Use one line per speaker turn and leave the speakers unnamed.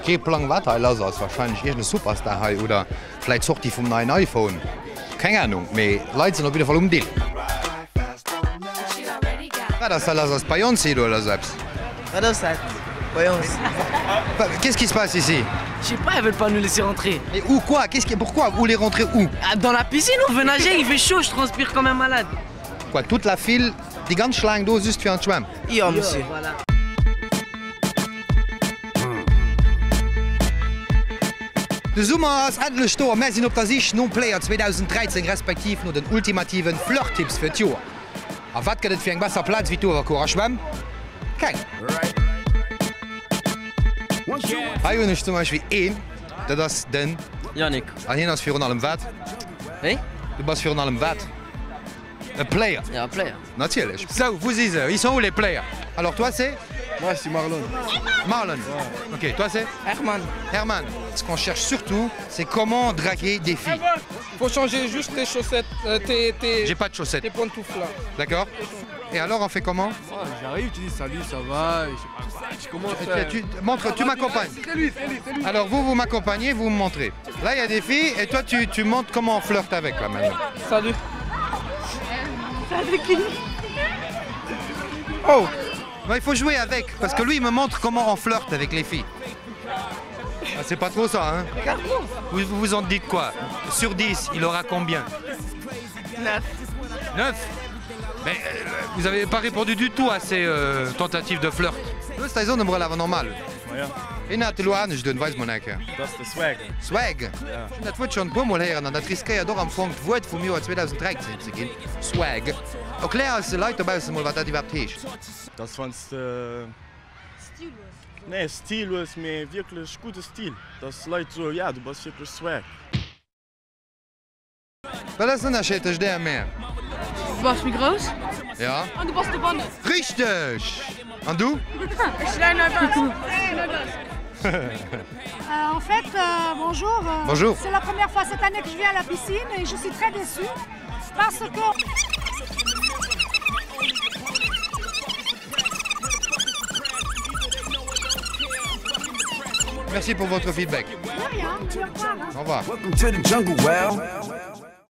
Kee Plang wat hei lass ass, wahrscheinlech iergend e Superstar hei oder vläit d'Sortie vum neien iPhone, keng Ahnung, mee Leit sinn op jidde Fall um Dill. Wat ass da lass? Ass d'Beyoncé do oder sou eppes?
Wat ass dat? Beyoncé?
Qu'est-ce qui se passe ici?
Je sais pas, elles veulent pas nous laisser rentrer.
Mais où quoi? Qu'est-ce qui pourquoi? Vous voulez rentrer où?
Ah, dans la piscine, on veut nager, il fait chaud, je transpire comme un malade.
Quoi, toute la file, déi ganz Schlaang do just fir an d'Schwämm?
Jo, Monsieur.
De Summer ass endlech do a mär sinn op der Sich nom Player 2013 respektiv no den ultimativen Flirt-Tipps fir d'Joer. A wat gëtt et fir eng besser Plaz wéi d'Uewerkuerer Schwämm? Keng! Hei hunn ech zum Beispill een, dat ass den
Yannick.
An hien ass virun allem wat?
Wéi?
Du bass virun allem wat? E Player.
Ja, e Player.
Natierlech. Sou, wou si se? Ils sont où les players? Alors toi c'est?
Moi c'est Marlon.
Marlon. Ok, toi c'est?
Herman.
Herman. Ce qu'on cherche surtout, c'est comment draguer des filles.
Faut changer juste tes chaussettes, euh, tes, tes,
J'ai pas de chaussettes.
Tes pantoufles là.
D'accord. Et alors on fait comment
J'arrive, tu dis salut, ça va. Tu commences.
Tu, tu, montre, tu m'accompagnes.
C'est lui, c'est lui, c'est lui.
Alors vous, vous m'accompagnez, vous me montrez. Là, il y a des filles et toi, tu, tu montres comment on flirte avec là maintenant.
Salut.
Salut qui
Oh
Il faut jouer avec, parce que lui, il me montre comment on flirte avec les filles. Ah, c'est pas trop ça, hein vous, vous vous en dites quoi Sur 10, il aura combien
9.
9 Mais euh, vous avez pas répondu du tout à ces euh, tentatives de flirt. normal. Hien hat elo anescht un, weis mol eng Kéier.
Dat ass de Swag.
Swag? Ech hunn dat Wuert schonn e puer mol héieren an dat riskéiert och am Fong d'Wuert vum Joer 2013 ze ginn, Swag. Erklär eis de Leit dobaussen mol wat dat iwwerhaapt heescht.
Dat ass wann s de.
Stil hues.
Nee, Stil hues, mee wierklech gudde Stil. Dass d'Leit soen, ja du bass wierklech Swag.
Wat ass den Ënnerscheed tëscht där a mär?
Du bass méi grouss.
Ja.
An du bass dobannen.
Richteg! An du?
Ech leien hei bass.
En fait, euh, bonjour. Euh,
bonjour.
C'est la première fois cette année que je viens à la piscine et je suis très déçue parce que.
Merci pour votre feedback.
De rien,
Au revoir.